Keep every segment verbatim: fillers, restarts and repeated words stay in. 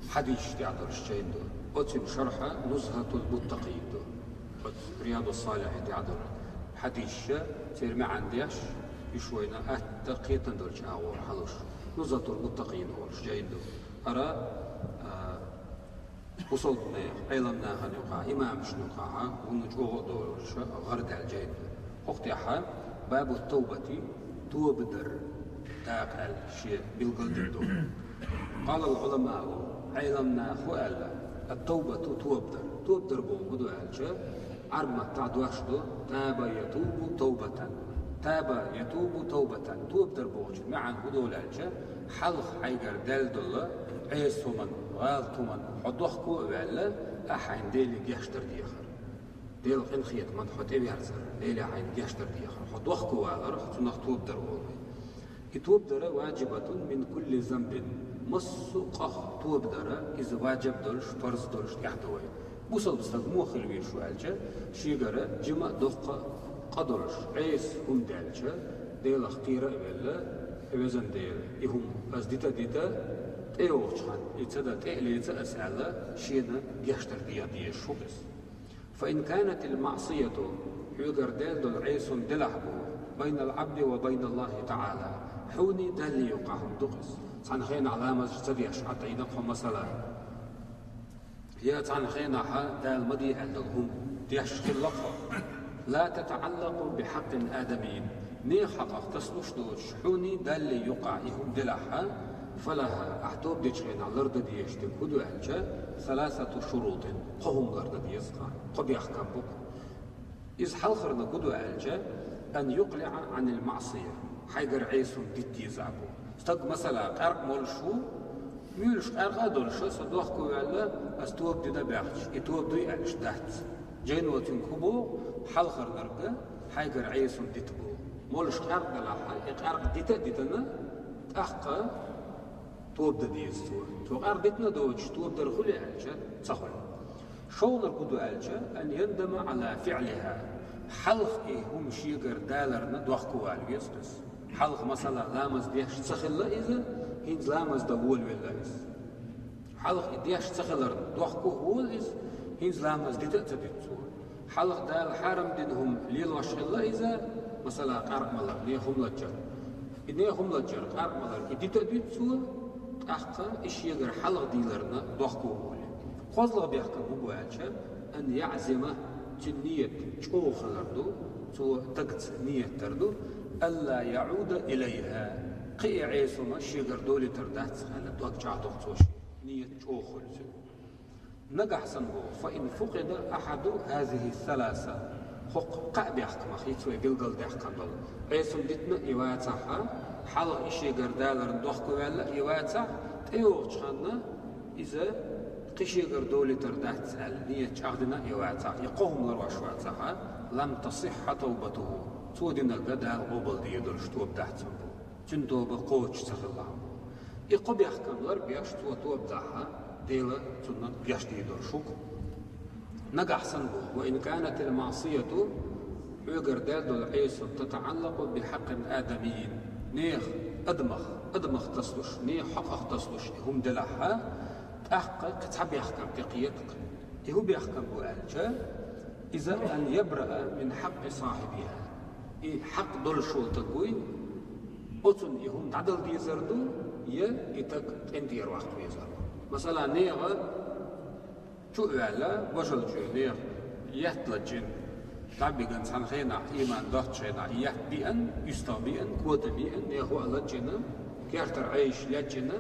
Хьадисаш тӀехь долуш жайна ду. Оцун шархь Нузхьатул Муттакъин ду. Оцу Риядус-Салихьин тӀехь долу хьадисаш, церан маьӀна деш, уьш вайна атта кхетам долчу агӀор хьалуш. Нузхьатул Муттакъин олуш жайна ду. ХӀара, а, бусалба нехан, Ӏеламнахана юкъахь, имамашна юкъахь, хӀунда чӀогӀа а долуш, гӀарадаьлла жайна ду. ХӀокху тӀехь бабу тавбати, тоба дар дакъа аьлла, шен билгал дина ду. Къалал Ӏуламау, Ӏеламнаха аьлла, ат-тавбату тоба дар. Тоба дар бохург хӀун ду аьлча, Ӏарбий маттахь дош ду: таба ятубу тавбатан. Таба ятубу тавбатан. Тоба дар бохучун маьӀна хӀун долу аьлча, хьалха хьайгара даьлла долу Ӏеса хӀуманна, гӀалат хӀуманна хьо дохко а ваьлла, ахь хьайна Деле гечдар дехар. Делан къинхетамна хьо тӀеверзар, Деле хьайна гечдар дехар. Хьо дохко валар, цунах тоба дар олу вай. И тоба дар ваджибатун мин кулли занбин. Массо а къах тоба дар, иза ваджиб долуш, парз долуш тӀехь ду вай. Бусалба стаг муха хила веза аьлча, шегара жима а, доккха а къа долуш, Ӏеса хӀума даьлча, Делах кхера а велла: «Везан Дела, и хӀума ас дита а дита, тӀейогӀучу хенахь и ца дан тӀе а леца ас», — аьлла, шена гечдар деха дезаш ву иза. Фа ин канатил маъсияту, хьоьгара даьлла долу Ӏеса хӀума делахь бу, байнал Ӏабди ва байналлахи таӀала, хьуний Даллий юкъахь хӀума ду иза. Цхьана хенахь ламазаш ца деш Ӏа тӀе йина кхо масала. Я цхьана хенахь Дала ма де аьлла долу хӀума деш хилла кхо. Ла татаӀаллакъу би хьакъил адамийин, нехан хьакъах тасалуш доцуш, хьуний Даллий юкъахь и хӀума делахь, фалаха, ахь тоба дечу хенахь лардан дезаш дерг хӀун ду аьлча, саласату шурутин, кхо хӀума лардан деза, кхо бехкам бу. Иза хьалхарниг хӀун ду аьлча, ан юкълиӀа Ӏанил маъсия, хьайгара Ӏеса хӀума дита деза бу. Стаг, масала, къаьркъа молуш ву, муьйлуш къаьркъа а долуш, со дохко ваьлла, ас тоба дина а баьхча, и тоба дуй аьлча дац. Жайно цуьнга хӀун боху, хьалхарниг хьайгара Ӏеса хӀума дита боху. Молуш къаьркъа делахь, и къаьркъа дита а дитина, тӀаккха тоба дан деза цо. Цо къаьркъа дитина доцуш, тоба дар хуьлий аьлча, ца хуьлу. ШолгӀаниг хӀун ду аьлча, ан яндама Ӏала фиӀлиха. Хьалха и хӀума шегара даларна дохко вала веза иза. Хьалха, масала, ламаз деш ца хилла иза, хӀинца ламаз дан волавелла иза. Хьалха и деш ца хиларна дохко а волу иза, хӀинца ламаз дита а ца дита цо. Хьалха Дала хьарам дина хӀума лелош хилла иза, масала, къаьркъа малар, нехан хӀума лачкъар. И нехан хӀума лачкъар, къаьркъа малар и дита а дита цо, тӀаккха и шегара хьалха дийларна дохко а волу. КхозлагӀа бехкам хӀун бу аьлча, ан яъзима, цуьнан ният чӀогӀа хилар ду, цо дагца ният дар ду, алла яъуда илайха, кхин и Ӏеса хӀума шегара долуьйтур дац аьлла, дог чӀагӀдо цо шен. Ният чӀогӀа хуьлу цуьнан. Нагахь санна боху, фа ин фукъида ахьаду хазихи саласа, хӀокху кхаа бехкамах, хӀинца вай билгалдаьккхина долу, Ӏеса хӀума дитина и вацахь, хьалха и шегара даларна дохко ваьлла и вацахь, тӀейогӀучу хенахь иза кхин шегара долуьйтур дац аьлла, ният чӀагӀдина и вацахь, и кхо хӀума ларош вацахь, лам тасихха тавбатуху, цо динарг Дала къобалдийр долуш тоба дац цуьнан боху. Цуьнан тоба кхочуш ца хилла хьан бу. И кхо бехкам лар беш цо тоба дахь, Дела цунна гечдийр долуш ву-кх. Нагахь санна боху, ва ин канатил маъсияту, хьоьгара даьлла долу Ӏеса хӀума, татаӀаллакъу би хьакъил адамийин, нехан, адамах, адамах тасалуш, нехан хьакъах тасалуш и хӀума делахь, тӀаккха кхин цхьа бехкам тӀекхета-кх. И хӀун бехкам бу аьлча, иза ан ябраа мин хьакъи сахьибиха. И хьакъ долуш волу стаг вуй, оцунна и хӀума дӀадала дезар ду, я и стаг къинтӀера ваккха везар ву. Масала, нехан чу а ваьлла, божал чу нехан етт лачкъийна, дӀа а бигна, цхьана хенахь, ийман доцучу хенахь, етт биъна, уьстагӀ биъна, котам йиъна, нехан хӀоа лачкъийна, кертара Ӏеша лечкъийна,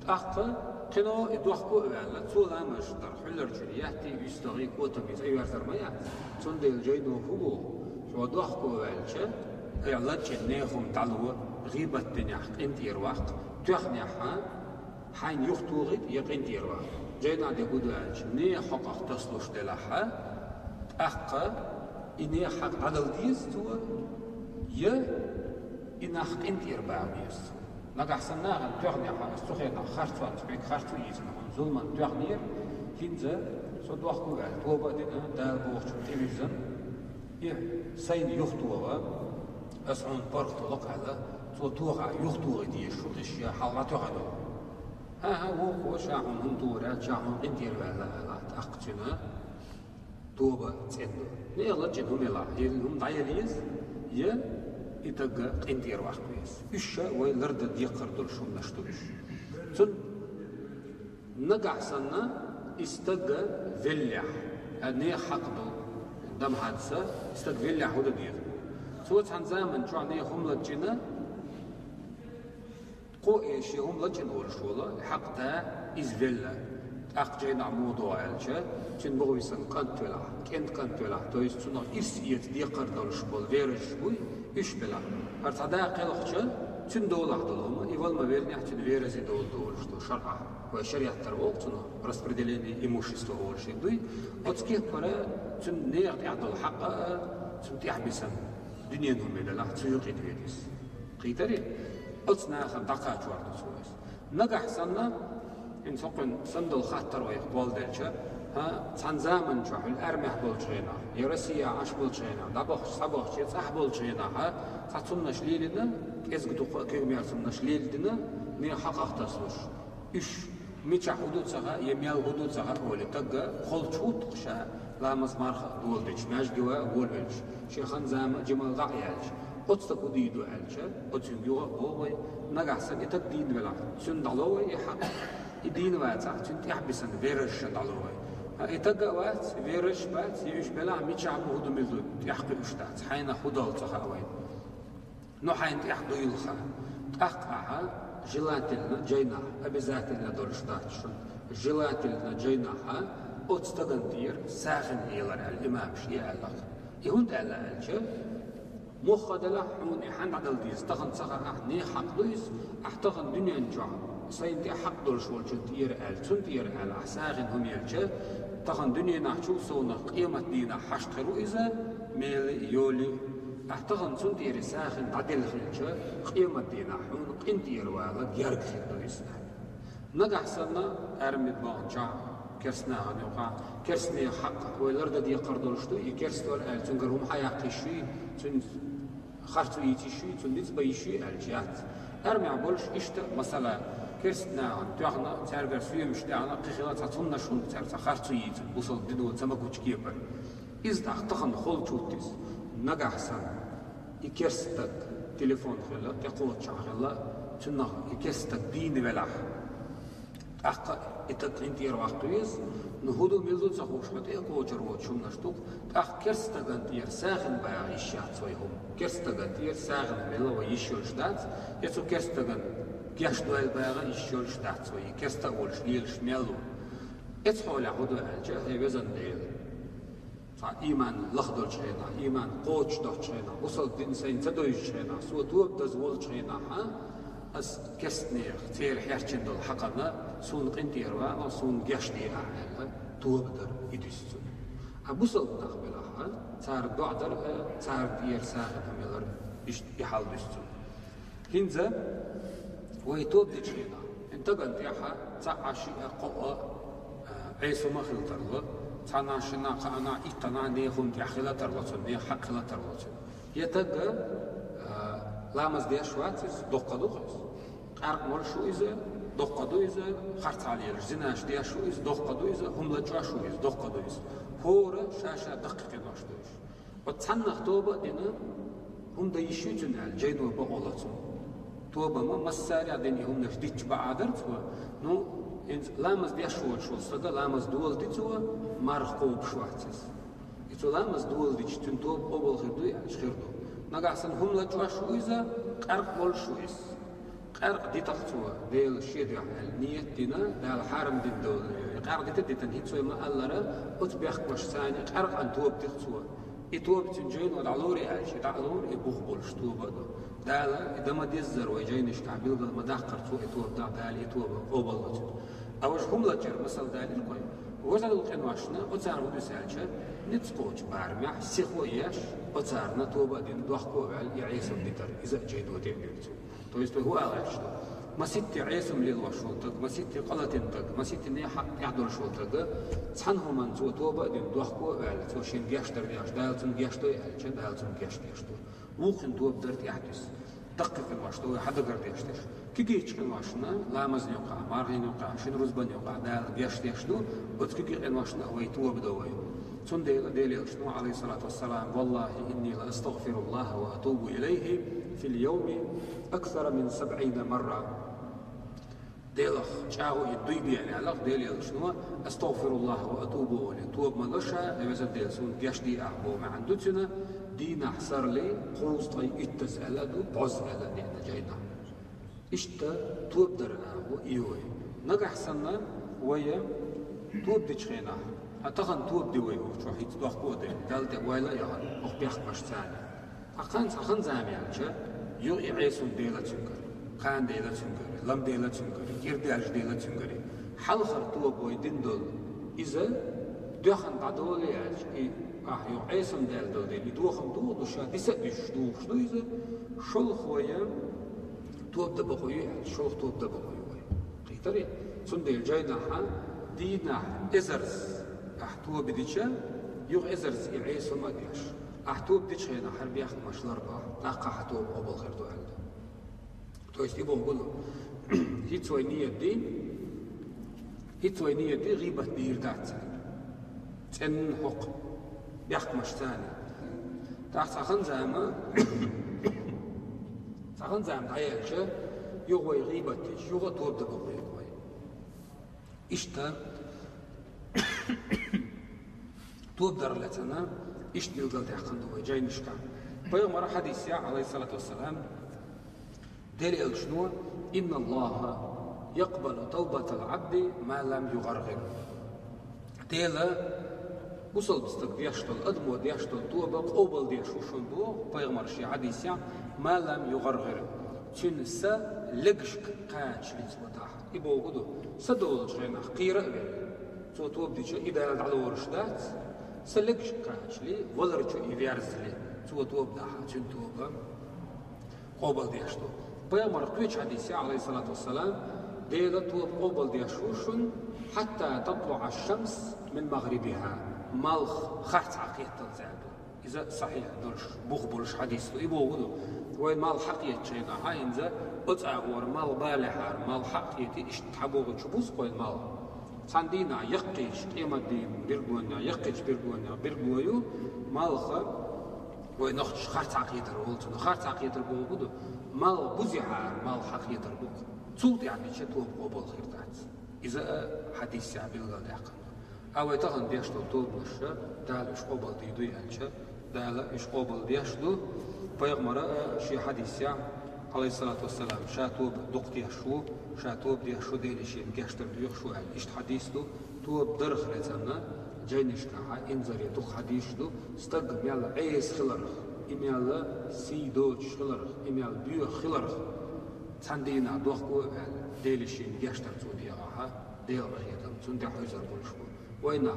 тӀаккха кхино и дохко а ваьлла, цо ламаз дар хьуьлларчу етти, уьстагӀи, котамий цӀа йоьрзар ма яц. Цундела жайно хӀун боху, хьо дохко а ваьлча, и лачкъийна нехан хӀума дӀало, гӀийбат динехь къинтӀера ваккха, тоьхнехь хьайна юхатохийта я къинтӀера ваккха. Жайнахь дерг хӀун ду аьлча, нехан хьакъах тасалуш делахь, тӀаккха и нехан хьакъ дӀадала деза цо, я и нах къинтӀера баха беза цо. Нагахь санна нахана тоьхнехь, ас цу хенахь харцонца хьоьга харцо йийцина, хьуна зуламна тоьхнера, хӀинца со дохко а ваьлла, тоба а дина, Дала бохучунна тӀевирзина, и сайна юхатоха, ас хьуна паргӀато ло-кх аьлла, цо тохахь юхатохийта дезаш ву иза, ша хьалха тоьхна долу. ХӀа-хӀа, вокхо ша хьуна хӀума тухур яц, ша хьуна къинтӀера ваьлла аьлла, тӀаккха цуьнан тоба цӀена ду. Нехан лачкъийна хӀума елахь, е хӀума дӀаела еза, е и стаг къинтӀера ваккха веза. Уьш ша вай лардан декхар долуш хӀуманаш ду уьш. Цун нагахь санна и стаг веллехь, а, нехан хьакъ ду, дам хьадса, и стаг веллехь хӀун дан деза? Цо цхьана заман чохь нехан хӀума лачкъийна, кхо а шен хӀума лачкъийна волуш волу, хьакъ да, иза велла. ТӀаккха жайнахь муха догӀу аьлча, цуьнан бухависина кӀант велахь, кӀентан кӀант велахь, то есть цунах ирс эца декхар долуш болу верасаш буй, уьш белахь. ХӀара цхьа да кхелхича, цуьнан долахь долу хӀума, и вала ма веллинехь, цуьнан верасе долу долуш ду шарӀахь. Вай шариӀат тӀера воккху цунах, распределение имущества олуш хир дуй. Оцу кепара цуьнан нехан тӀехь долу хьакъ а, цунна тӀехь бисина дуьненан хӀума белахь, цу юкъе доьду иза. Кхийтарий? Оцу нахана дӀакхачор ду цо иза. Нагахь санна, хӀинца хӀокхуьнан санна долу хаттар вайх болу делча, хӀа, цхьана заман чохь, хӀуьлла армехь болчу хенахь, я Россияхь Ӏаш болчу хенахь, дӀабохча, схьабохча, я цӀахь болчу хенахь, хӀа, цхьа цуннаш лелийна, кӀезиг дукха а куьйгамер цуннаш лелийна, нехан хьакъах тасалуш. Уьш мичахь хӀун ду ца хаьа, я мел хӀун ду ца хаьа олий, тагга холчу хӀуттуш ша, ламаз-марха а доладича, маьждиге ван а волавелча, шен хан-зама а жималла дӀа а яьлча, оцу стага хӀун дийр ду аьлча, оцуьнга юха а боху вай, нагахь санна и стаг дийна велахь, цуьнан дӀало вай и хьакъ, и дийна вацахь, цуьнан тӀехь бисина верасашна дӀало вай. Ткъа и стаг а вац, верасаш а бац, я уьш белахь, мичахь бу, хӀун ду, мила ду, тӀехь кхуьуш дац, хьайнах хӀун долу ца хаьа вайна. Ну, хьайна тӀехь дуйла хан. ТӀаккха ахьа желательно жайнахь, обязательно долуш дац шуна. Желательно жайнахь оцу стагана тӀера сагӀина елар аьлла имамаша и аьлла. И хӀунда аьлла аьлча, мохк а делахь, хьуна и хьанна дӀадала деза, тахана ца хаьа ахь, нехан хьакъ ду иза, ахь тахана дуьнен чохь сайна тӀе хьакъ долуш волчунна тӀера аьлла, цунна тӀера аьлла, ахь сагӀина хӀума елча, тахана дуьненахь чул совнах къематдийнахь хьашт хир ву иза, мела а, йола а. Ахь тахана цунна тӀера сагӀина дӀаделла хилча, къематдийнахь хьуна къинтӀера вала герга хир ду иза. Нагахь санна, аьрмид баханчохь, керстанахана юкъахь, керстанех хьакъ вай лардан декхар долуш ду, и керста вара аьлла, цуьнгара хӀума хьаяккха йиш юй, цуьнан харцо йийца йиш юй, цунна ницкъ бан йиш юй аьлча, яц. Армехь болуш иштта, масала, керстанахана тоьхна, цаьргара соьмаш даьхна, кхин хилла цхьа цуннаш хӀунда цара цхьа харцо йийцина, бусалба дино ца магучу кепара. Иза тӀаккха тахана холчу хӀутту иза, нагахь санна. И керста стаг, телефон хилла, тӀекхоччахь хилла, цунах и керста стаг дийна велахь, тӀаккха и стаг къинтӀера ваккха веза, ну хӀун ду, мила ду ца хууш, хьо тӀе а кхочур воцуш хӀуманаш ду-кх, тӀаккха керста стагана тӀера сагӀина багӀа йиш яц вай хӀума. Керста стагана тӀера сагӀина мила вай йиш йолуш дац, я цу керста стагана гечдойла багӀа йиш йолуш дац вай, и керста а волуш лелаш мел ву. Эцу хьолехь хӀун ду аьлча, хӀей везан Дела. Цхьа ийман лахдолчу хенахь, ийман кхочушдолчу хенахь, бусалба дин сайна ца девзачу хенахь, со тоба даза волчу хенахь, ас керстанех, церан хьерчина долу хьакъана, суна къинтӀера вала, суна гечде ахь аьлла, тоба дар и дуьсу цунна. А бусалба нах белахь, цара доӀа дар а, цара тӀера сагӀина хӀума ялар, иштта и хьал дуьсу цунна. ХӀинца вай тоба дечу хенахь, хӀинца тагана тӀехь цхьаъ, шиъ, кхоъ, а, Ӏеса хӀума хила тарло, цхьаннахь, шиннахь, кхааннахь, иттаннахь нехан хӀума тӀехь хила тарло цунна, нехан хьакъ хила тарло цунна. Я тагга, а, ламаз деш вац иза, доккха ду-кх иза. Къаьркъа молуш ву иза, доккха ду иза, харцахьа лелаш зинаш деш ву иза, доккха ду иза, хӀума лачкъош ву иза, доккха ду иза. ХӀора ша-ша даккхий къинош ду уьш. Оцу цхьаннах тоба а дина, хӀума дан йиш юй цуьнан аьлла, жайно бакъо ло цунна. Тоба ма массарехь дина и хӀуманаш дитча бакъ а дара цо. Ну, хӀинца ламаз деш волчу стага ламаз долади цо, марха кхобуш вац иза. И цо ламаз доладича, цуьнан тоба къобал хир дуй аьлча, хир ду. Нагахь санна хӀума лачкъош ву иза, къаьркъа молуш ву иза. Къаьркъа дитахь цо, Дела шен дуьхьа аьлла, ният а дина, Дала хьарам дина долу, и къаьркъа дита а дитина, хӀинца вай ма-аллара, оцу бехкамашца цхьаьна къаьркъана тоба дира цо. И тоба цуьнан жайно дӀалур аьлча, и дӀа а лур, и бух болуш тоба а ду. Дала и дан ма-деззара вай жайнашкахь билгал ма-даккхара цо и тоба дахь, Дала и тоба къобал ло цуьнан. А важа хӀума лачкъор масал далийра-кх вай. Важа долу къиношна, оцарна хӀун дуьсу аьлча, ницкъ кхочу барамехь, сихо а еш, оцарна тоба а дина, дохко а ваьлла, и Ӏеса хӀума дитар, иза а жайно тӀе а дуьру цуьнан. То есть вай хӀун ала гӀерташ ду? Маситте Ӏеса хӀума лелош волу стаг, маситте къа латийна стаг, маситте нехан хьакъ тӀехь долуш волу стаг, цхьана хӀуманна цо тоба а дина, дохко а ваьлла, цо шена гечдар деш, Дала цунна гечдой аьлча, Дала цунна гечдеш ду. Вукхунна тоба дар тӀехь дуьсу. Даккхий къиношна ду вай хьадагардеш дерш. Кегийчу къиношна, ламазна юкъахь, мархина юкъахь, шина рузбанна юкъахь Дала гечдеш ду, оцу кегийчу къиношна вай тоба до вай. Цундела Делан Элчано, Ӏалайхиссалату вассалам: «Валлахи, инни ла астагфируллаха ва атубу илайхи фил йовми аксара мин сабъина марра». Делах чӀагӀо и дуй бен аьлла, Делан Элчано: «Астагфируллаха ва атубу», олий, тоба ма ло ша, я везан Дела, суна гечде ахь боху маьӀна ду цуьнан, дийнахь сарли кхузткъе иттаза аьлла а ду, бӀозза аьлла а деана жайнахь. Иштта тоба дар агӀо и йой. Нагахь санна вай тоба дечу хенахь, хьан тахана тоба ди вай хӀокху чохь, хӀинца дохко а дина, Далла тӀе ойла а яхана, хӀокху бехкамашца цхьаьна. Ткъа кхана цхьа хан-зама яьлча, юха и Ӏесам дела цуьнгара, кхана дела цуьнгара, лам дела цуьнгара, кӀира даьлча дела цуьнгара. Хьалхара тоба вай дина долу, иза доьхна дӀадолу аьлча, и ахь юха Ӏесам даьлла долу дела, и дохам духу ду ша, диса а дуьсуш духуш ду иза, шолгӀа вай тоба дан бакъо ю аьлча, шолгӀа тоба дан бакъо ю вай. Кхийтарий? Цундела жайнахьа дийнахь эзарза ахь тоба дича, юха эзарза и Ӏесам а деш. Ахь тоба дечу хенахь хӀара бехкамаш ларбахь, тӀаккха хьан тоба къобал хир ду аьлла. То есть и боху ду, хӀинца вай ниет ди, хӀинца вай ниет ди гӀийбат дийр дац аьлла. ЦӀенна хӀокху бехкамашца цхьаьна. ТӀаккха цхьа хан-зама, цхьа хан-зама дӀаяьлча, юха вай гӀийбат дича, юха а тоба дан бакъо ю вай. Иштта тоба дар лаьцна, иштта билгалдаьккхина ду вай жайнашкахь. Пайхамара хьадис яхь, Ӏалайхиссалату вассалам, Делан Элчано: «Инналлаха якъбалу тавбатал Ӏабди ма лам югӀаргӀир». Дела бусалба стаг деш долу, адамо деш долу тоба къобал деш ву шуна боху пайхамара шен хьадис яхь, ма лам югӀаргӀир. Цуьнан са легашка кхачале цо дахь. И боху ду, са долучу хенахь кхера а велла, цо тоба дича и Дала дӀалоруш дац, са легашка кхачале, валарчу и верзале, цо тоба дахь, цуьнан тоба къобал деш ду. Пайхамара кхечу хьадис яхь, Ӏалайхиссалату вассалам, Дела тоба къобал деш ву шуна, хьатта татлуӀа шамс мин магӀрибиха, малх харц Ӏа кхетталц аьлла ду. Иза сахьихь долуш, бух болуш хьадис ду. И боху ду, вайн малх хьакхетачу хенахь, хьан хӀинца оцу агӀора малх балехьара, малх хьакхетий, иштта хьан бохучу бузу кхойн малх. Цхьана дийнахь яккхийчу къематдийнан биргонехь, яккхийчу биргонехь бирго ю, малха вай нохчаша харц Ӏа кхетар олу цунах. Харц Ӏа кхетар боху ду, малх бузехьара, малх хьакхетар бу-кх. Цул тӀаьхьа дича тоба къобал хир дац. Иза а хьадис яхь билгалдаьккхина ду. А вай тахана деш долу тобанаш, Дала уьш къобал дийр дуй аьлча, Дала уьш къобал деш ду. Пайхамара а шен хьадис яхь, Ӏалайхиссалату вассалам, ша тоба дукха деш ву, ша тоба деш ву, Дела шена гечдар доьхуш ву аьлла, иштта хьадис ду. Тоба дарх лецанна, жайнашкахьа инзаре дукха хьадисаш ду, стаг мел Ӏеса хиларх, и мел сий доцуш хиларх, и мел боьха хиларх, цхьана дийнахь дохко а ваьлла, Дела шена гечдар цо дегӀахьа, Делан къинхетам цунна тӀе хьуьйзар болуш бу. Вай нах,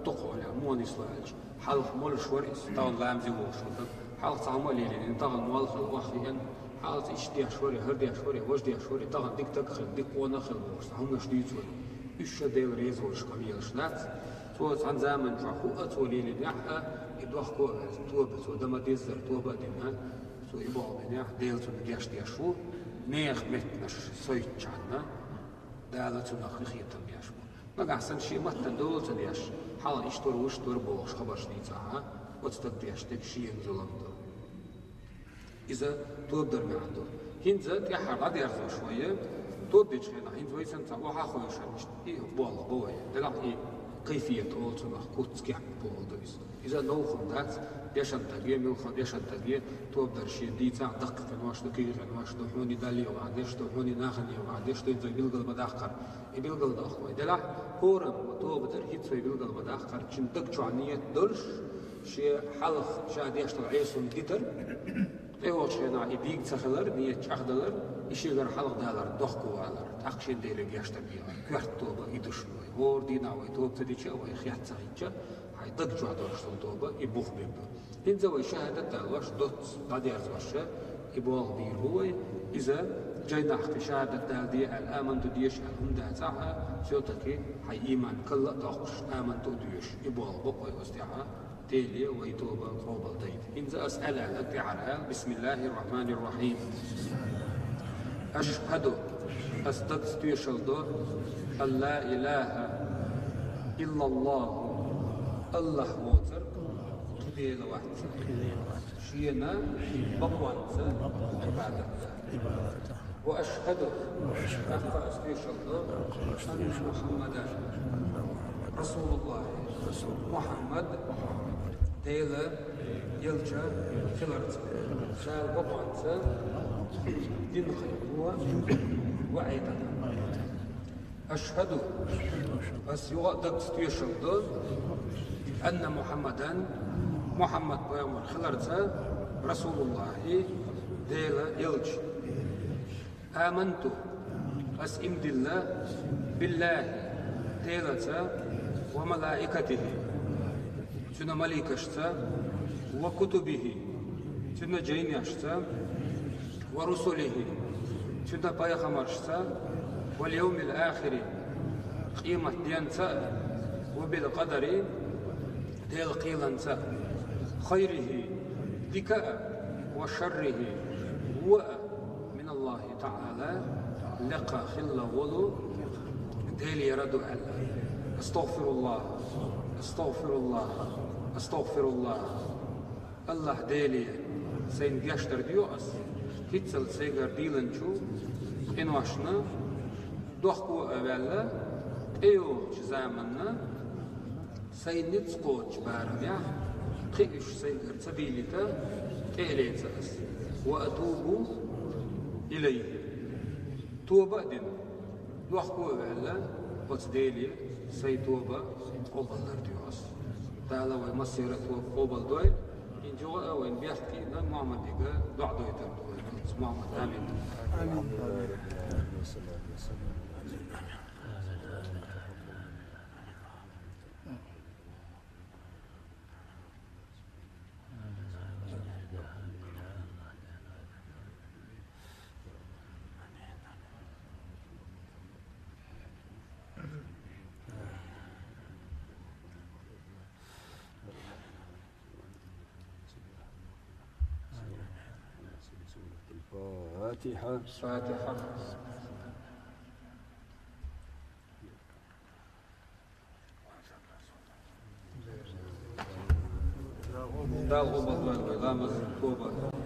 дукхахьолехь муха нисло аьлча, хьалха молуш вара иза, тахана ламазе вогӀуш ву стаг, хьалха цхьа хӀума а лелийна, тахана молла хилла охьахиъна, хьалха цкъа иштта деш вара, хӀара деш вара, важа деш вара, тахана дика стаг а хилла, дика къонах а хилла бохуш, цхьа хӀуманаш дуьйцу вай. Уьш ша Дела реза волуш къамелаш дац. Цо цхьана заман чохь хӀуъа а цо лелийнехь а, и дохко а ваьлла, тоба цо дан ма-деззара тоба а дина, цо и болх бинехь, Дела цунна гечдеш ву, нехан меттанаш сойтучхьана, Дала цунах къинхетам беш бу. Нагахь санна шен маттана дола ца деш, хьалха иштта вара, вуьшта вара бохуш хабарш дийцахь, оцу стага деш дерг шена зулам ду. Иза тоба дар маьӀна ду. ХӀинца тӀаьххьара дӀадерзош вай, тоба дечу хенахь, хӀинца вай санна цхьа охьа а хойшуш, и болх бо вай. Делахь и кайфият олу цунах, куц кехь боху ду иза. Иза новкъа дац, дешан стаге, муьлхха дешан стаге, тоба дар шена дийцахь, даккхий къинош ду, кегий къинош ду, хьуна и Далла юкъахь деш ду, хьуна и нахана юкъахь деш ду, хӀинца вай билгал ма даккхара. И билгал даккха вай. Делахь, хӀораммо тоба дар, хӀинца вай билгал ма даккхара, шен даг чохь ниет долуш, шен хьалха ша деш долу Ӏесалла дитар, тӀейогӀучу хенахь и дийга ца хилар, ниет чӀагӀдалар, и шегара хьалха далар, дохко валар, тӀаккха шен Деле гечдар дехар, коьрта тоба и ду шуна вай. ХӀора дийнахь вай тоба ца дича а, вай хет ца хӀиттича а, хьайн даг чохь долуш долу тоба и бух бен ду. ХӀинца вай шахӀадат далош, доцца дӀадерзош, и болх бийр бу вай, иза жайнахь кхин шахӀадат дала де аьлла, аманту деша аьлла хӀума дацахь а, всё-таки хьайн ийман калла а доккхуш, аманту а доьшуш, и болх бо вай оцу тӀехь а. Деле вай тоба къобалдайта. ХӀинца ас аьлла тӀаьхьара аьлла: بسم الله الرحمن الرحيم. أشهد, ас дагца тоьшалла до, أن لا إله إلا الله, АллахӀ воцург кхин Дела вац. Шена бакъонца Ӏибадат да. وأشهد, тӀаккха ас тоьшалла до, أن محمدا رسول الله, Мухьаммад Дела элча хиларца, шена бакъонца дин кхайкхо ва Ӏибадат. أشهد, ас юха а дагца тоьшалла до, أن محمدا, Мухьаммад пайхамар хиларца, رسول الله, Дела элча. آمنت, ас иман дилла, بالله, Делаца, وملائكته, Цуьнан маликашца, وكتبه, Цуьнан жайнашца, ورسله, Цуьнан пайхамаршца, واليوم الآخر, къематденца а, وبالقدر, Делан кхеланца а, خيره, дика а, وشره, во а, من الله تعالى, лекха хилла волу Делера ду аьлла. أستغفر الله, أستغفر الله, أستغفر الله. АллахӀ Деле сайна гечдар доьху ас, хӀинццалц сайгара дийлинчу къиношна дохко а ваьлла, тӀейогӀучу заманна сайн ницкъ кхочучу барамехь, кхин уьш сайгара ца дийлийта, тӀе а леца ас. وأتوب إليه. Тоба а дина, дохко а ваьлла, оцу Деле сайн тоба къобалдар доьху ас. Дала вай массеран а тоба къобалдойла. ХӀинца юха а вайн бехк а йина, Мухьаммадига доӀа дойтар ду вай. Мухьаммад, амин. Амин. الفاتحة. الفاتحة. Дала къобалдойла вай ламаз, тоба.